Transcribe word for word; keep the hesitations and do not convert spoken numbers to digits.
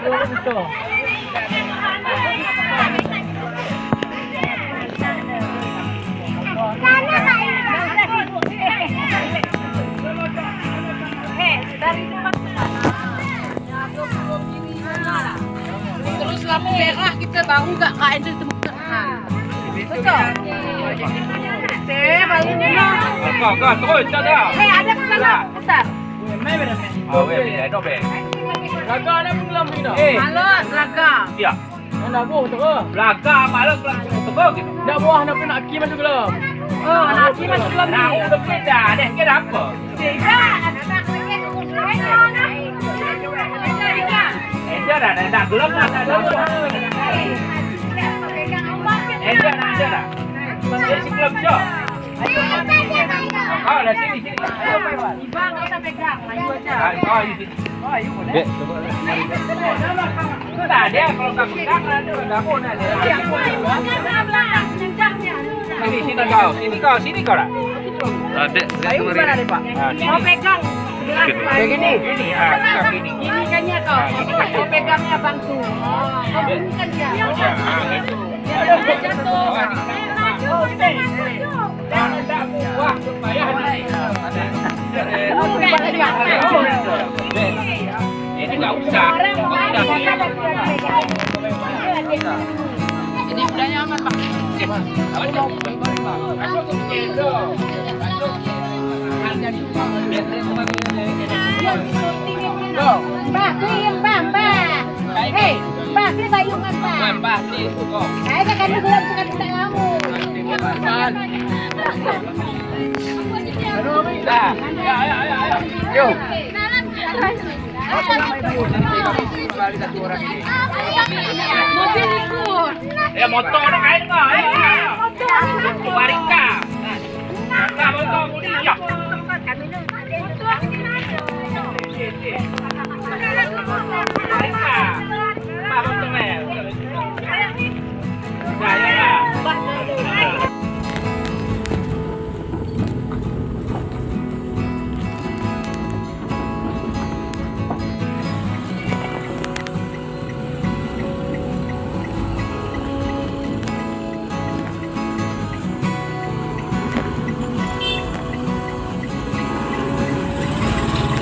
Terus lampu merah kita baru gak K N itu temukan. Betul. Saya baru dengar. Kau, kau, terus, tak ada. Hei, ada ke sana, besar. Ah, weh, weh, ada, weh. Laga ada pun dalam ni dah. Eh. Malas, laga. Ya. Yang dah boh tu ke? Laga, malas, laga tu ke? Dah boh, nak, nak ki masuk dalam. Oh, nak ki masuk dalam ni. Nak, udah beda, deh, kira apa? Beda. Eh, dah, dah, dah, dah, gelap dah, dah, dah. Eh, dah, dah, dah, dah. Eh, si gelap, jom. Ah, dah sini, sini. Ibang, nggak usah pegang, maju aja. Ah, oh, ini sini. Dek, coba. Itu dah ada, kalau tak pegang, ada, dah pun ada. Sini, sini kau, sini kau, sini kau dah. Ah, dek, dek, kemari. Ah, sini. Mau pegang. Begini. Sini, ah, pegang sini. Ini kan ya kau. Mau pegangnya bang tu. Oh, ini kan dia. Ah, itu. Dia jatuh. Ini nggak usah. Ini udah nyaman, Pak. Mbah, kli, mbah, mbah. Hei, mbah, kli bayungan, mbah. Mbah, kli. Saya dah kandung gelap sekali tak lama. Dah. Ya, ya, ya, ya. Yo. Mobil ikut. Ya, motor dah kain kau. Ya, ya, ya. Warika. Nah, motor mudi. Ya.